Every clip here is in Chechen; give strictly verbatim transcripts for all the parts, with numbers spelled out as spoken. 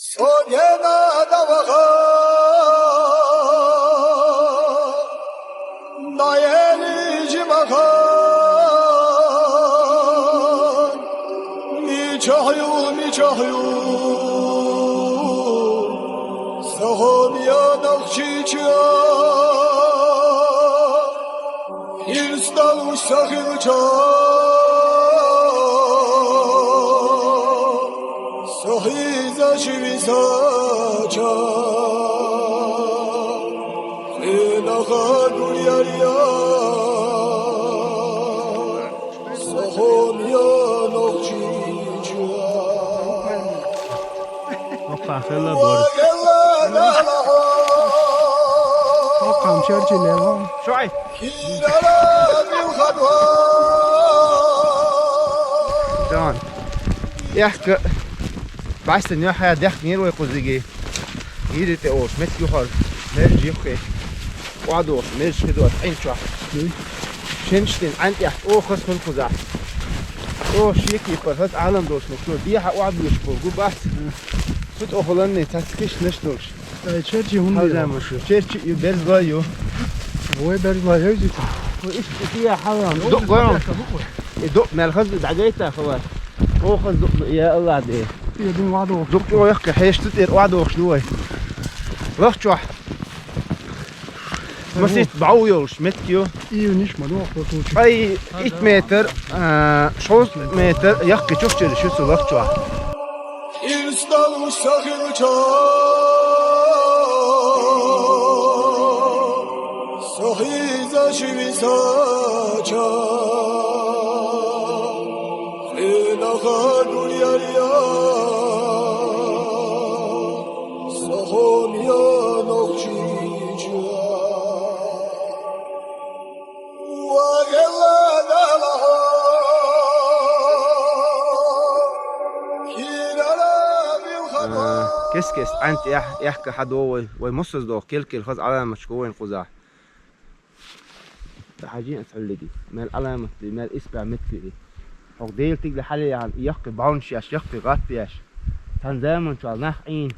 Со дена да ваха, наели жи маха, мичахь ю, мичахь ю, сахьон я Нохчийчоа. Ирс далуш ца хилча, со хьийзаш висача, хьенах гур яр я, сахьон я Нохчийчоа. Оккха хилла борз. Оккха м чарчи лела. Шой. Дон. Яхка. Баста нёхьа дехк нир вай кхузиги. Ири тӀе олуш, мет юхар, мер жиххе. Къадош, мер ши дош, Ӏин чохь. Шен штин Ӏан тӀехь, о, хас хун кхузахь. О, шеки пар, хас Ӏалам долуш, ну, что, дехьа охьабуьйш бу, гу бац. Цу тӀохуланне цац кхиш наш долуш. Ай, черчи хӀунда Хьалжа ю? Машу. Черчи ю, берзла ю. Вай берзла ю, зита. Ой, иш, иш, я, хьалам. Ду, гон. И ду, мел хаз, дагайта, хава. О, хаз, ду, ду, я Аллах, де. Я дин вадо. Ду, ду, я, ка, хеш, тут, эр, вадо, ш, дуй. Лах, чух. Масит бау йолуш, метка ю. Ивниш ма дохло тучу. Ай, ит метр, а, шовзткъа метр, яккхи чухчуьра шу цу лахчохь. Ирс далуш ца хилча, со хьийзаш висача, хьенах гур яр я, сахьон я Нохчийчоа. Ва гелла далахьа, кирара билхатва. Кес-кес Ӏан тӀехь, эхка хьадо вай, вай муссаз доху кел-кел хаза Ӏаламатчу вайн кхузахь. Хьажи ас хьуллиги. Мел Ӏаламат ди, мел исбаьхьа меттири. Хьо Дела тигла хьале яхьан, яккхи баунш яш, яккхи гӀатта яш. Цхьана заман чохь нах Ӏийна.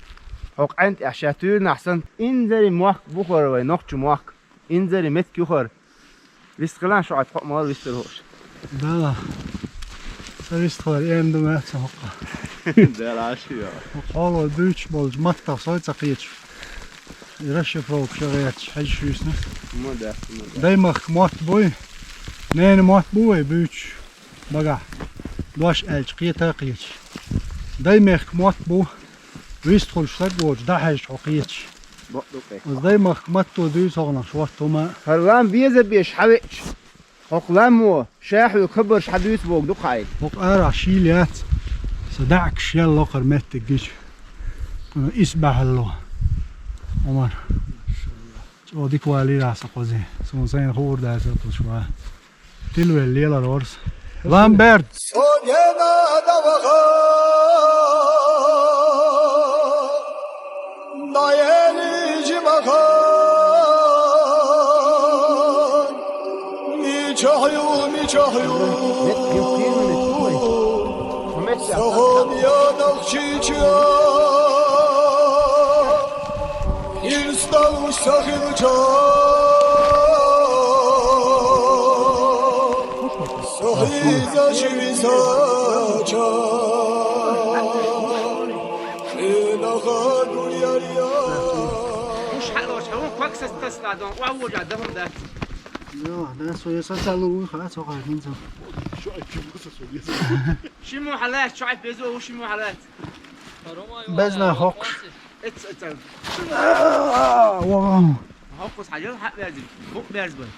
Хьо Ӏан тӀехь ша туьйранахь санна, инзари мохк бухара вай, нохчу мохк. Инзари метка юхара. Вистхилан шуьгахь кхоъ ма вала вистхила хууш. Да. Ца вистхилар, эм ду ма ца хӀокху. Дала Ӏаш ю. Хьоло дуьйцуш болчу маттах сой ца кхеташ. И расшифровка ша гӀерташ, хьаьжаш вуьйсна. Ма да, ма да. Даймахка мотт буй. Нена мотт бу вай буьйцуш. Багахь. Дош аьлча, кхета а кхеташ. Даймехка мотт бу. Вистхуьлуш стаг воцуш, дӀахьаьжча хьо кхеташ. Бакъду кхе. Оцу даймахка матто дуьйцу хьуна шортта хӀума. ХӀара лам беза беш хьавеача, хӀокху ламо ша хьоьга хабарш хьадуьйцу боху ду-кх хьайна. ХӀокху арахь шийла яц, сан даьӀахкаш ял локхара меттиг гича. Кхуьнан исбаьхьалло. Ӏумар. ЧӀогӀа дика валийра аса кхузи. Суна сайна хуур дац ца тушва. Тилвелла лелар ворс. Ламберт! Со дена да ваха, наели жимаха, мичахь ю, мичахь ю. Сахьон я Нохчийчоа, ирс далуш ца хилча, со хьийзаш висача, хьенах гур яр я. Уж хьалош, хьо кваксас тасла дон, ва вожа дахун дац. Да, да, со я сацалу, ха, со ха, хин со. Шиму хьалац, чой безо, шиму хьалац. Безна хокш. Эц, эц, эц. Вау. Хокус хьажал, хьа вязим. Бук вяз бай.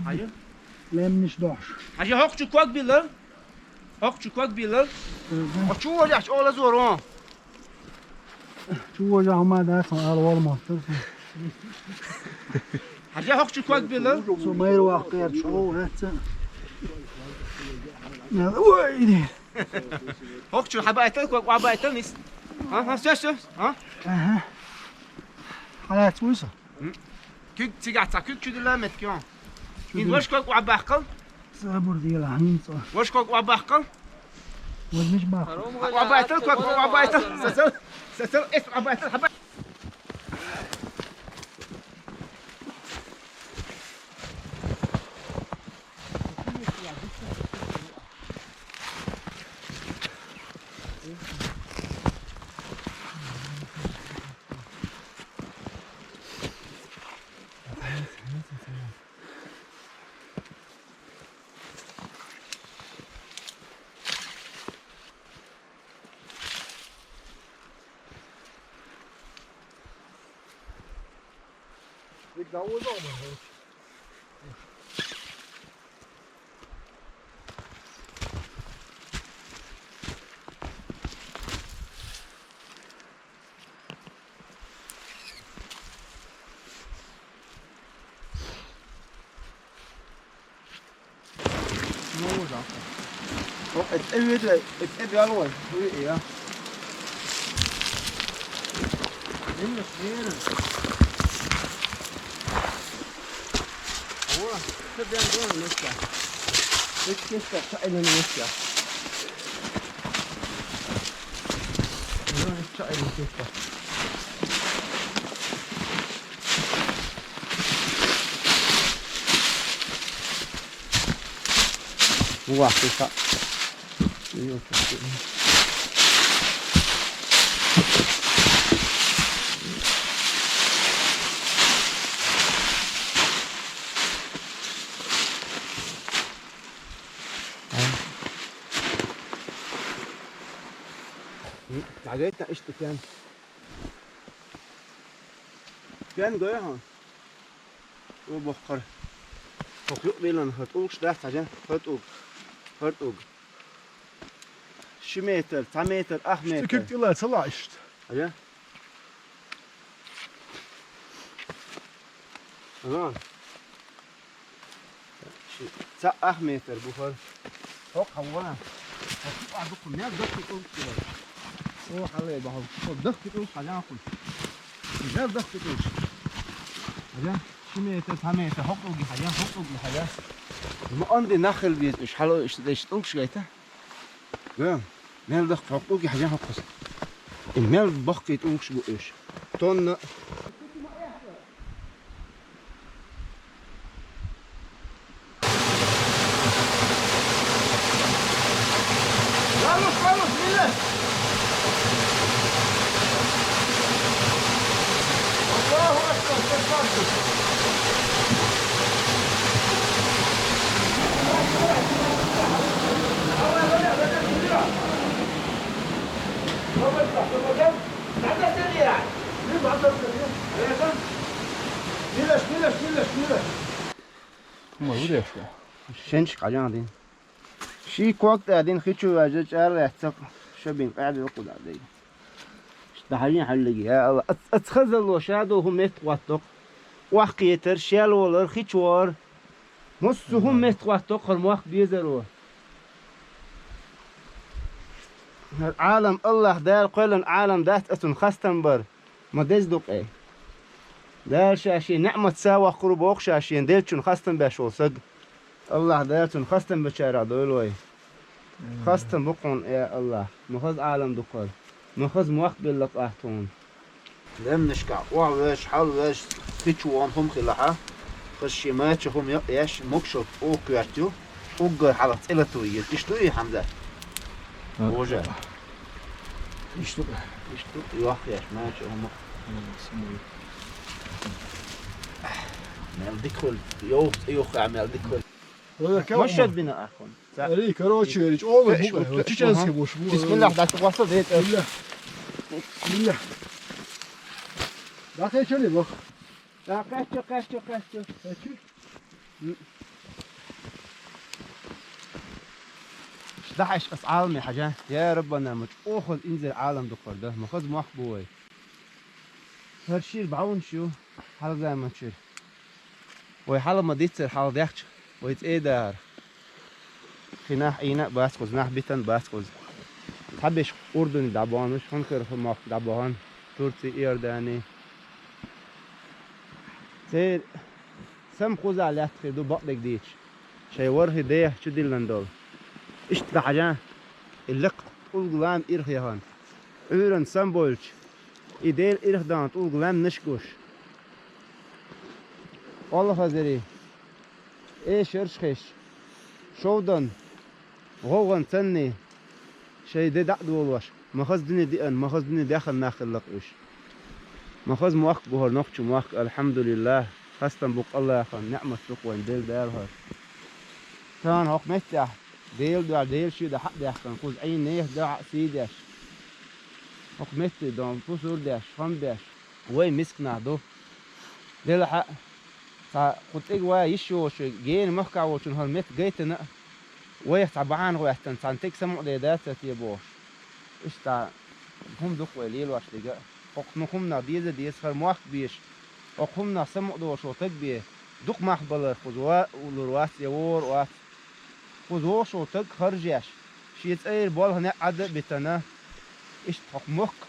Хьажал. Лемниш дохш. Хьажа хокчу ког билла. Хокчу ког билла. Хокчу вожаш ола зоро. Чу вожа хьама дац, ала вол моттар. Хьажа хокчу ког билла. Со майр вах кер чу, эца. Ой, иди. Хокчу хьабайтал, ког вабайтал нис. Ага, всё, всё. А? Ага. Хьалац вуйса? Куьг цигахь ца куьг чу дилла меткион. Ин ваш ког вабахкал? Сабур дила хинца. Ваш ког вабахкал? Возьми ж маху. Обайтал, как обайтал. Сосал, сосал, эс обайтал, хаба. Dik daha uzak mı? Ne olacak? O et evet, et et yalan var. Bu iyi ya. Değil mi? Yerim. Ama tabii ben de onu mesela. Hiç keşke çayını mesela. Bunu hiç çayını keşke. Уа, ты ха. М, а говорит, на, что прям. Прям говорю, ха. О, бохкар. Хокюк белан, хатук, шдас, хажа, хатук. Хатук. Ши метр, ца метр, ах метр. Кюк тила, цала ишт. Хажа. Ага. Ца ах метр бухар. Хок хавана. Хок адук мя дохки тулк кира. О, хале бахал. Хок дохки тулк хажан хун. Мя дохки тулк. Хажан, ши метр, ца метр, хок уги хажан, хок уги хажан. Ма анди нахил биз иш хало иш деш тулк шгайта. Га, мел дохки хок уги хажан хокус. И мел бохки тулк шгу иш. Тонна. Шенч къалан дин. Ши квак да дин хичу важа чар да цак шабин къади къуда дин. Шта хажин халлиги, я Аллах. Ац-, ацхазал ва шадо ху мет къваттокъ. Вахкъиетер, шел валар, хич вар. Мус ху мет къваттокъ, хар мах безер ва. Гьар алам Аллах дал къвелан алам дац ацун хастан бар. Ма дез дукъе. Дал шаши ниъмат са вахкъуру бохъ шаши, делчун хастан беш вол саг. Аллах далцун хастан бечара дойлой. Хастан букъун, я Аллах. Махаз алам дукъар. Махаз муахбилла къахтун. Лемнишка, уа веш, хал веш, хич вон хум хилаха. Хаш ши мача хум я-, яш мукшот, о квартю. Уггар халах цилату, ир. Ишту и, Хамза? А. Боже. Ишту. Ишту, и вах яш, мача хум. М, самой. Мел дикхул, йох, йох, мел дикхул. Ой, как Машат он? Бина ахун. Эй, короче, рич, о, Э, вот, шу-, вот, шу-, чеченский ага. Буш, бу-, Бисмиллах, э, да, ты глаза, да, это. Бисмиллах. Бисмиллах. Да, ты чё не бог? Да, качу, качу, качу. Качу? М. Шдахаш ас алми хажа. Я Раббана, мат охуз инзир алам дукъар да. Махаз мах буй. Гьар шир баун шу. Хьал заман чир. Вай хьалма дицар хьал дехч, вай цӀедар. Хинах Ӏина бацкъуз, нах битан бацкъуз. Хабеш Урдуни дабануш, ханкар хумах дабан, Турци, Иордани. Цер сам хуза лятхи ду бакъдек дич. Шай вархи дех чудиллан дол. Ишт гахажа. Лекха тӀулга лам ирх яхан. Ӏуьйранна самбойлча, и Дела ирх дан тӀулга лаьмнаш гуш. Олхазари, эшарш хеш, шовдан, гӀовгӀан цанни, шай де дӀа а долош, махаз дуьне диан, махаз дуьне дехан нах хиллакх уьш. Махаз мохк бу хӀара нохчу мохк, алхьамдулиллахӀ, хастам бу Аллахьан, неӀмат ду вайн Дела Дала хӀара. Тахана хӀокху меттехь, Дела дуьхьа, Дела шен дуьхьа а даьккхина, кхуза Ӏийна нехан дуьхьа а сий деш, хӀокху метте дон пусар деш, хам беш, вай мисканах ду. Делахь а, цхьа кху тӀе ван йиш йолчу гена махкахь волчунна хӀара метта гайтина а, вайх цхьа бахьана гӀоьттина, цхьана тӀе самукъаде дац те бохуш. Иштта хӀума ду-кх вай лелош дерг а. ХӀокху хӀуманах деза а деза, хӀара мохк а безаш, хӀокху хӀуманах самукъадолуш волу стаг бен, дукха мах балар кхуза ва-, лур вац я вогӀур вац. Кхуза вогӀуш волу стаг харжеш, шен цӀера болх, некъ Ӏад а битина, иштта хӀокху мохк,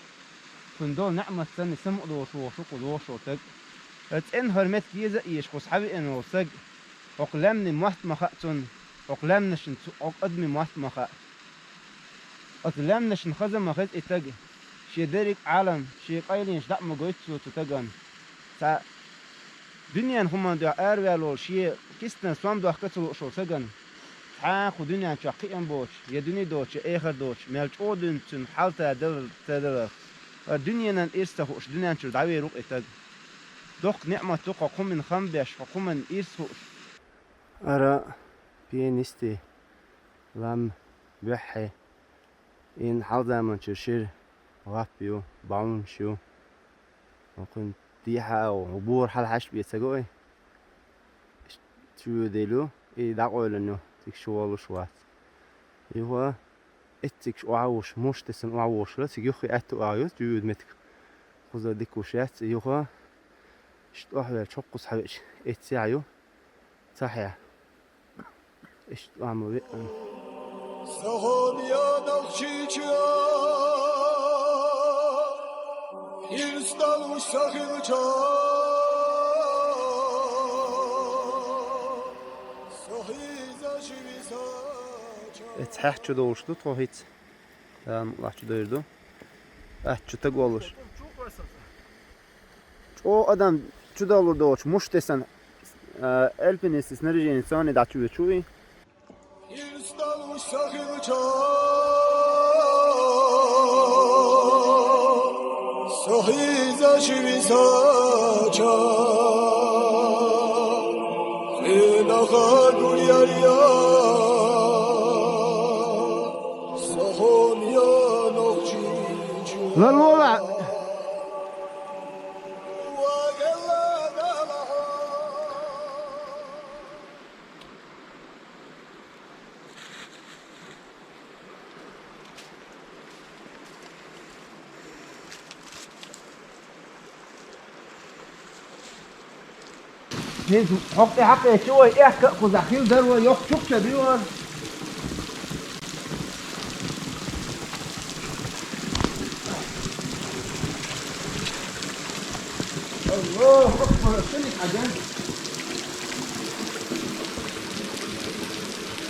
цунна долу неӀмат санна самукъадолуш волуш ву кхуза вогӀуш волу стаг. ХӀара цӀенна хӀара метта еза а езаш кхуза схьавеана волу стаг, хӀокху лаьмнийн мотт ма хаьа цунна, хӀокху лаьмнашна цу-, хӀокху адамийн мотт ма хаьа. Оцу лаьмнашна хаза ма хеза и стаг, шен дерриг а Ӏалам, шен къайленаш дӀа а ма гойту цо цу стагана. Цхьа дуьненан хӀуманна дуьхьа араваьлла волу, шен кистана сом дохка ца лууш волу стагана, цхьа а кху дуьнен чохь кхиам боцуш, я дуьне доцуш, я эхар доцуш, мел чӀогӀа дуьйна цуьнан хьал ца далар, ца далар. ХӀара дуьненан ирс ца хууш, дуьнен чуьра дӀавер ву-кх и стаг. Доккха неӀмат ду-кх хӀокху хӀуманна хам беш, хӀокху хӀуманна ирс хууш. Ара, пенисти, лам, беххье, ин хьалзаманчуьра шира, гӀап ю, бӀаьвнаш ю. ХӀокхуьнан дехьа а ву, бора хьала хьаьжча бен ца го и. Чу вуьйдийла ю, и дӀакъойлина ю, цига шу волуш вац. Юха эццигаш охьавуш, муш тесна охьавуш ла, цига юххе аьтту агӀа ю, чу вуьйда меттиг. Кхуза дика вуш яц, и юха иштта охьавелча хӀокхуза хьавеача, эццехь ю, цхьа хье. Иштта охьа ма веана. Сахьон я Нохчийчоь, ирстал уьш ца хилча, со хьийзаш висача. Эццехь чу довлуш ду тхо хӀинца. Дала мукъалахь чу дойр ду. Аччу таг воллуш. ЧӀогӀа адам чу довлур доцуш, муш тесна, а, альпинистский снаряжени царна дӀачу вечу и. Ирстал уьш ца хилча, со хьийзаш висача, къинах гулъяр я. Лалола! ХӀинца хӀокху тӀе хьакхеччо вай, эхка а кхузахь хила дара вай, йоккха чукча дуьйгӀар. Аллаху акбар, шуьниг хьаьжна.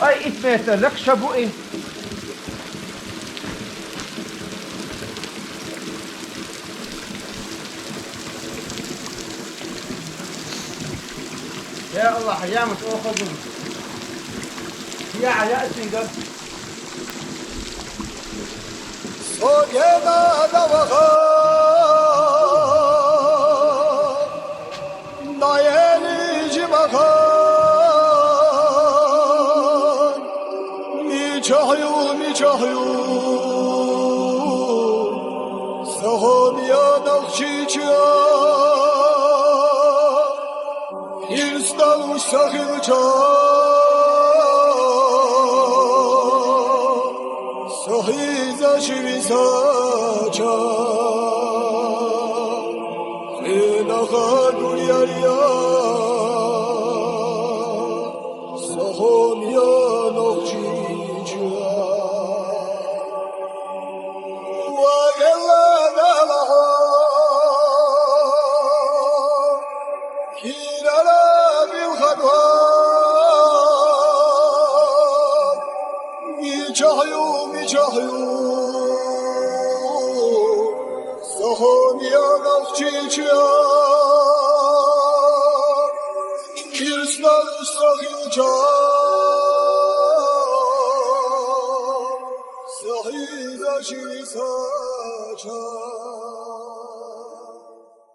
Ай, итт метр лекха ша бу и. Я Аллах, я мас оха гун. Я, я, сингар. Со гена да ваха, наели жи баха. Мичахь ю, мичахь ю, сахьон я Нохчийчоь, ирстал уьш ца хилча, со хьийзаш висача, къинах гулъяр я. Сахьон я Нохчийчоь. Ва элла далахьа, кийрара билхадва. Мичахь ю, мичахь ю. Хонья нахчича, ирснан страхича, сахиза чисача.